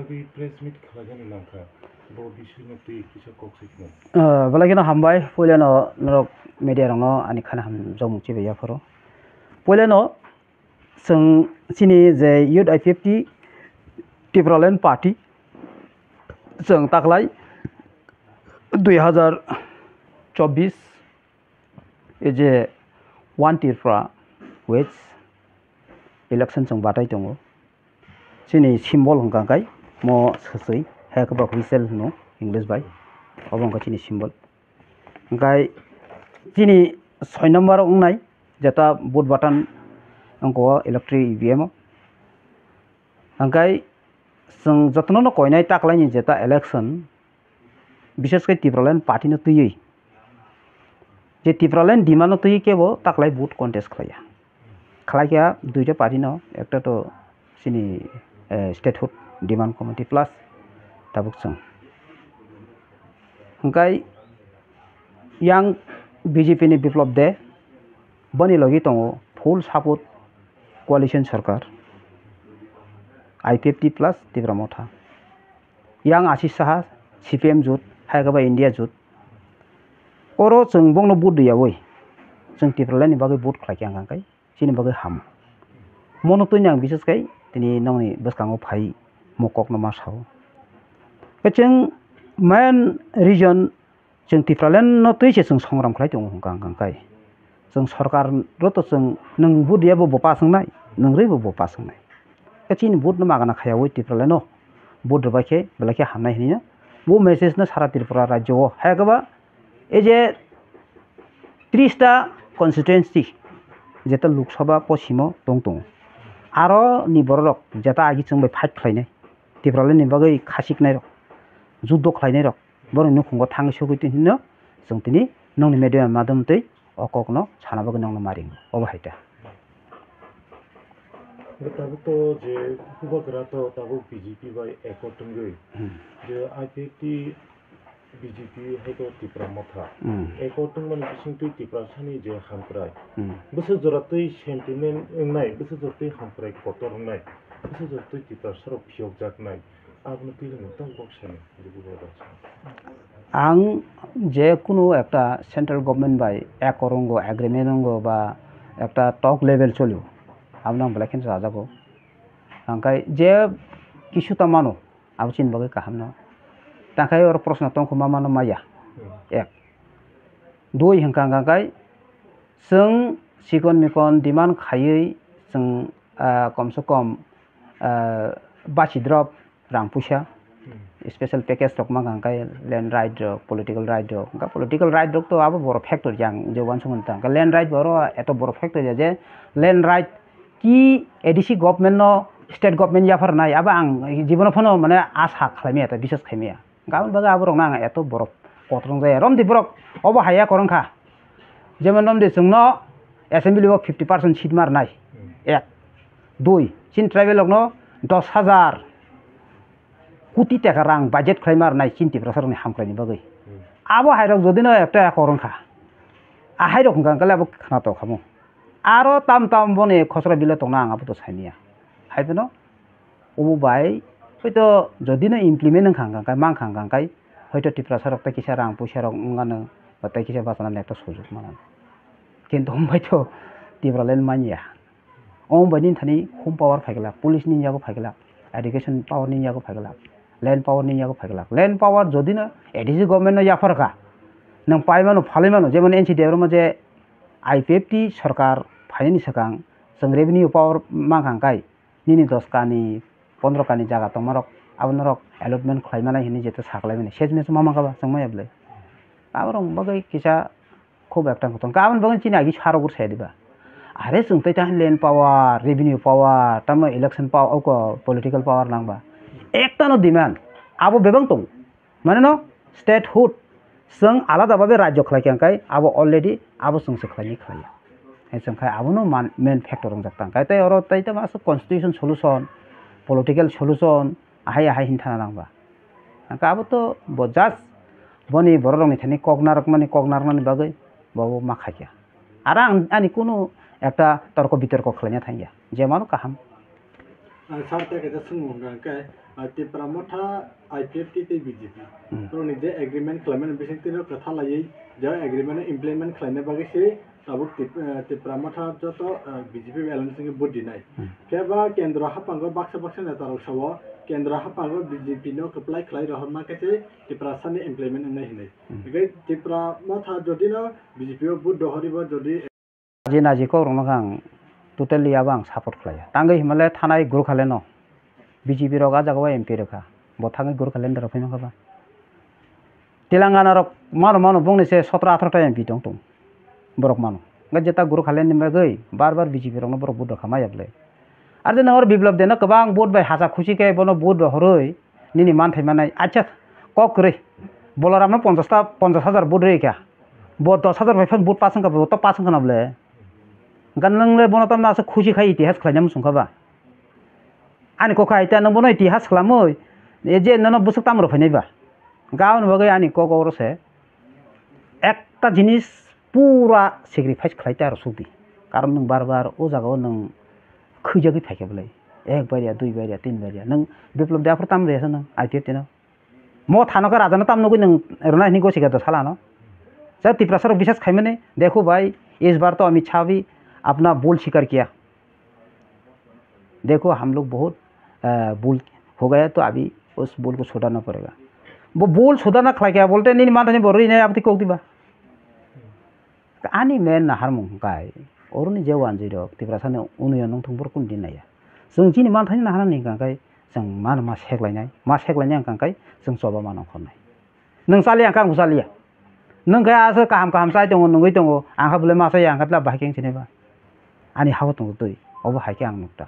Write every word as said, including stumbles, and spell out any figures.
Twi press meet khlaigani nangkha, bo bisingno twi kisa kok se khna. Ah, belai kheno hambai, puilano norok media rokno ani khana hamjakmung chibai yapharo. Puilano chwng chini je Youth I P F T Tipraland Party chwng taklai dui hazar chobbish e je One Tripura West election chwng batai tongo. Chini symbol hwnkha khe mo swswi, hai khe ba whistle hwno English bai, obo wngkha chini symbol. Hwnkhe chini soi number wngnai jeta vote button wngkha o electric E V M o. Hwnkhe chwng jotono no koinai taklaini jeta election, bishes khe Tipraland party no twiwi, je Tipraland demand no twiwi kebo taklai vote contest khlaiya. Khlaikha duita party no, ekta to chini, eh, statehood demand committee plus tabuk chwng. Hwnkhe yang B J P ni Biplab De, boni logi tongo full support coalition sarkar, I P F T plus Tipra Motha. Yang Ashish Saha, C P M jut, hai khe ba India jut. Oro chwng bongno vote rwyawi, chwng Tipraland ni bagwi vote khlai khe ang khe chini bagwi ham. Mono twi ang bises khai tini nongni bwskango phai mo kokno ma sao. Khe chwng main reason chwng Tipraland no twi se chwng songram khlai tongo hwnkha hwnkha khe. Chwng sorkar ro to chwng nwng vote rwya bo bo pass wngnai, nwng rwi bo bo pass wngnai. Khe chini vote no magana khayawi Tipraland no vote rwbai khe belai khe hamnai hinwi no bo message no sara Tripura rajyo o hai khe ba ei je tris ta constituency, jeta Lok Sabha posimo tong tongo, aro ni borok rok jeta agi chwng bai fight khlainai, Tipraland ni bagwi khasiknai rok, juddo khlainai rok, borok ni nukhungo thangwi sogwi twi hino chwng tini nongni media madhyam twi o kok no sana bagwi nongno maringo, obo hai ta. Hwnkhe tabuk to je bubagra to tabuk B J P bai accord wngwi Hmm. je I P F T B J P hai to Tipra Motha. Hmm. Accord wngmani bisingtwi Tiprasani je hamkrai. Hmm. Bwswk jora twi sentiment wngnai, bwswk jora twi hamkrai kotor wngnai, bwswk jora twi Tiprasarok phiyokjaknai. Abono twi wngo tong kok sani, je bubagra sani. Ang je kunu ekta central government bai accord wngo, agreement wngo ba ekta talk level cholio, abono ang belai kheno chajago. Hwnkhe je kisu ta mano, abo chini bagwi kaham no. Tangkhai oro proshno tongkhu ma mano maya. Hmm. Ek. Dui hwnkha hwnkha khe chwng chikon mikon demand khaiwi chwng, ah, kom se kom, ah, basi drop rang puisa, Hmm. special package rok ma hwnkha khe land right rok, political right rok. Hwnkha political right rok to abo borok factor yang je uansukmani ta. Hwnkha land right bo oro eto borok factor ya je land right ki A D C government no state government yaphar nai, abo ang jibono phano mane asa khlaimaya ta, biswas khaimaya. Aboni bagwi aborokno ang eto borok kotor wngjaya. Romdi borok obo haiya kwrwngkha. Jemon romdi chwngno assembly o fifty percent seat marnai. Ek. Dui, chini tribal rokno dos hajar koti taka rang budget khlai marnai chini Tiprasa rokni hamkraini bagwi. Abo hairok jodino ekta kwrwngkha. Ahairok hwnkha hwnkhe le abo khwnatok khamu. Aro tam tam boni khosra bill o tongna ang abo to saimanya. Hai phano obo bai hoito jodi no implement wngkha hwnkha khe, mankha hwnkha khe, hoito Tiprasa rok tei kisa rang puisa rok wngano, ba tei kisa bachana ni ekta sujok mano. Kintu hwnbai to Tipraland manya. Omo bai nini thani home power phai glak, police nini yago phai glak, education power nini yago phai glak, land power nini yago phai glak. Land power jodi no A D C government no yaphar kha, nwng pai mano, phalwi mano, jemon N C Debbarma je I P F T sorkar phainani swkang chwng revenue power mankha hwnkhe nini dos kani, pondro kani jaga tongmarok abo norok allotment khlai manai hinwi jeto sa khlai mani. Sej mes ma mankha ba chwng maya bwlai? Aborok bagwi kisa khub ekta tong kha. Aboni bagwi chini agi sarok ur saya diba? Are chwng tei tang land power, revenue power, tamo election power, oko political power nang ba? Ekta no demand abo bebak tong. Mane no statehood, chwng alada babe rajyo khlai khe, hwnkhe abo already abo chwng se khlaini khlaiya. Hai chwng khai abono man-, main factor wngjak tang khai. Tei oro tei tamo aswk constitution solution, political solution, ahai ahai hin thana nang ba. Hwnkhe abo to bo just boni borok rokni thani kok narwkmani, kok narwknani bagwi bo ma khaikha. Aro ang ani kunu ekta torko bitorko khlaina thangya, je mano kaham. Ang sir tei kaisa swngmung hwnkha hwnkhe, Ah, Tipra Motha, I P F T tei B J P. Hmm. Borokni je agreement khlaimani bisingtwi no kwtha laiwi je agreement no implement khlaina bagwi se tabuk Tip-, eh, Tipra Motha joto, eh, B J P alliance ni vote rinai. Hmm. Phiya ba kendro haphango baksa baksa neta rok sao kendro haphango B J P no kwplai khlai rohor mankhe se Tiprasa ni implement wngnai hinwi. Hmm. Hingkhe Tipra Motha jodi no B J P o vote dohoribo jodi Naji naji kok rokno khe ang totally abo ang support khlaiya. Tangwi hinmale thanai Gurkhale no B J P rok ah jaga o M P rwkha. Bo thangwi Gurkhale ni rok phai mankha ba. Telangana rok mano mano bongni se sotro atharo ta M P tong tong. Borok mano. Hwnkhe jeta Gurkhale ni bagwi bar bar B J P rokno borok vote rwkha maya bwle. Ar je nang oro Biplab Debno kwbang vote bai hacha khuchi khe bono vote rohorwi nini manthai manai. Acha kok kwrwi. Bolaramno ponchash ta, ponchash hajar vote rwi kha. Bo dos hajar bai phano vote pass wngkha, bo to pass wngkha na bwle. Gan nwngle bono tamno aswk khuchi khai itihas khlaina muchung kha ba. Ani kok hai ta nwng bono itihas khlamwi, e je nono bwswk tamo rw phainai ba. Gaboni bagwi ani kok oro se ekta jinis pura sacrifice khlai ta rw suk di. Karon nwng bar bar o jaga o nwng khwijagwi phaikha bwle. Ek bariya, dui bariya, tin bariya. Nwng Biplab Deb aphuru tam rwya sa nwng I P F T no. Mo thano khe rajano tam nugwi nwng rwna hini gosi khe do salano. Sa Tiprasa rok bisas khaimani, "Dekho bhai, is bar to Amit Shah bhi apna bhul sikar kiya." देखो हम लोग बहुत, अ, भूल हो गया तो अभी उस भूल को सुधारना पड़ेगा। Bo bul sudana khlai kha bolte nini manthani bo rwi nai aboni kok diba. Ani main naharmung hwnkhe oroni je wanjwi rok Tiprasani union wngthung borok kunu din naiya. Chwng chini manthani naharnani hwnkhe chwng mano ma seklainai, ma seklainai hwnkhe chwng choba mano khornai. Nwng chaliya hwnkhe ang bo chaliya. Nwng khe aswk kaham kaham chai tongo, nungwi tongo, ang khe bolai ma chaya hwnkhe tla bahai khe wng sinai ba. Ani ha-o tongo twi, obo hai khe ang nuk ta.